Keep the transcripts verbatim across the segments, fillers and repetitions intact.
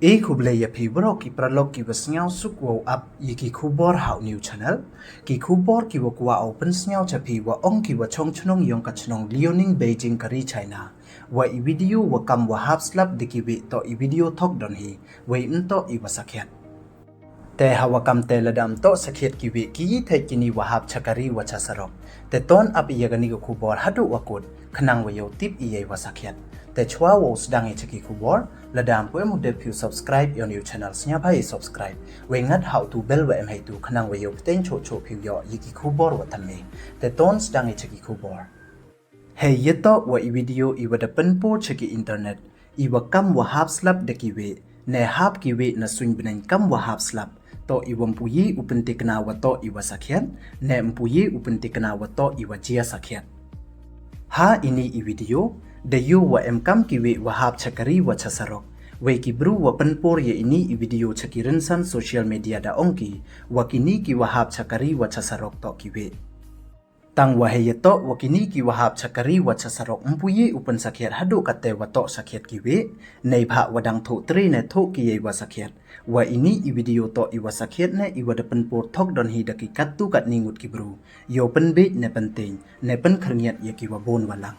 E khublei ya phi waroh ki paralok ki wa sngewsuk wow ap ya ki khubor ha u new channel. Ki khubor ki wa kwah u pynsngew cha phi wa ong ki wa chong chnong yong ka chnong Liaoning Beijing ka ri China, wa i video wa kam wa hap slap da ki wi toh i video thok don hi, wei ym toh i wa sakhiat. Te ha wa kam te lada ym toh sakhiat ki wi ki i thei kini wa hap cha ka ri wa cha sarok. Te ton ap ya kani ka khubor haduh wa kut, khnang wa yow tip i ya i wa sakhiat. Te chwa wow sdang i cha ki khubor, lada ym pu em u dep phi u subscribe ya u new channel, sngewbha i subscribe, wei ngat ha u tu bell wa em hei tu, khnang wa yow pteng choh choh phi u yoh ya ki khubor wa thymme. Te ton sdang i cha ki khubor. Hei ya toh wa i video i wa da pynpur cha ki internet, i wa kam wa hap slap da ki wi, ne hap ki wi na suiñ bneng kam wa hap slap, toh i wa ym pu i u pyntikna wa toh i wa sakhiat, ne ym pu i u pyntikna wa toh i wa jia sakhiat. Ha ini i video, da yoh wa em kam ki wi wa hap cha ka ri wa cha sarok, wei ki bru wa pynpur ya ini i video cha ki rynsan social media da ong ki, wa kini ki wa hap cha ka ri wa cha sarok toh ki wi. Tang wa hei ya toh wa kini ki wa hap cha ka ri wa cha sarok ym pu i u pynsakhiat haduh kate wa toh sakhiat ki wi, neibhah wa dang thoh tre ne thoh ki ya i wa sakhiat, wa ini i video toh i wa sakhiat ne i wa da pynpur thok don hi da ki katto katni ngut ki bru, yow pynbeit ne pynteng, ne pynkhyrngiat ya ki wa bun wa lang.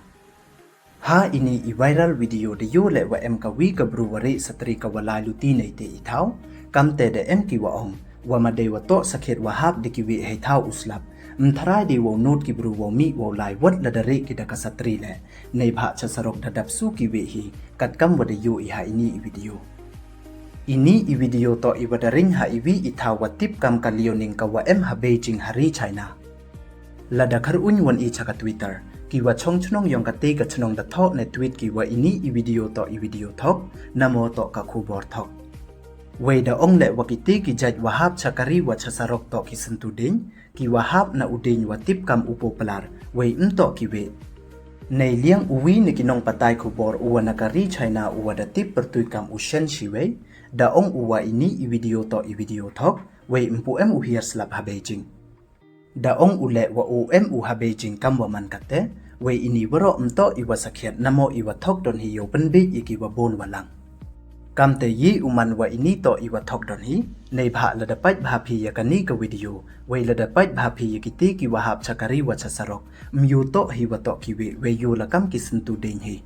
Ha ini i viral video da yoh leh wa em ka wi ka bru wa ri satri ka wa lai luti neite i thaw. Kamte da em ki wa ong, wa ma dei wa toh sakhiat wa hap da ki wi hei thaw u slap, ym thrai dei wow nut ki bru wow mih wow lai wat lada ri ki da ka satri leh, neibhah cha sarok da dap su ki wi hi, kat kam wa da yoh i ha ini i video. Ini i video toh i wa da ring ha i wi i thaw wa tip kam ka Liaoning ka wa em ha Beijing ha ri China. Lada khar uñ wan i cha ka Twitter, ki wa chong chnong yong kate ka chnong da thoh ne tweet ki wa ini i video toh i video thok, namo toh ka khubor thok. Wei da ong leh wa kite ki jait wa hap cha ka ri wa cha sarok toh ki syntu ding, ki wa hap na u ding wa tip kam u popular, wei ym toh ki wi. Nei liang u wi ne ki nongpatai khubor u wa na ka ri China u wa da tip pyrtuit kam u Shen Shiwei, da ong u wa ini i video toh i video thok, wei ym pu em u hiar slap ha Beijing. Da ong u leh wa u em u ha Beijing kam wa man kate, wei ini waroh ym toh i wa sakhiat namo i wa thok don hi, yow pynbeit ya ki wa bun wa lang. Kamte i u man wa ini toh i wa thok don hi, neibhah lada pait bha phi ya kani ka video, wei lada pait bha phi ya kite ki wa hap cha ka ri wa cha sarok, ym yoh toh hi wa toh ki wi, wei yoh la kam ki syntu ding hi.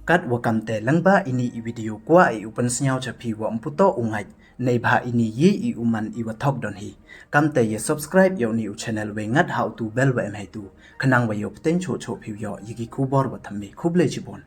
Kat wa kamte lang ba ini i video kwah i u pynsngew cha phi wa ym pu toh u ngait, neibhah ini i i u man i wa thok don hi. Kamte ya subscribe ya u ni u channel wei ngat ha u tu bell wa em hei tu, khnang wa yow pteng choh choh phi u yoh ya ki khubor wa thymme. Khublei chibun.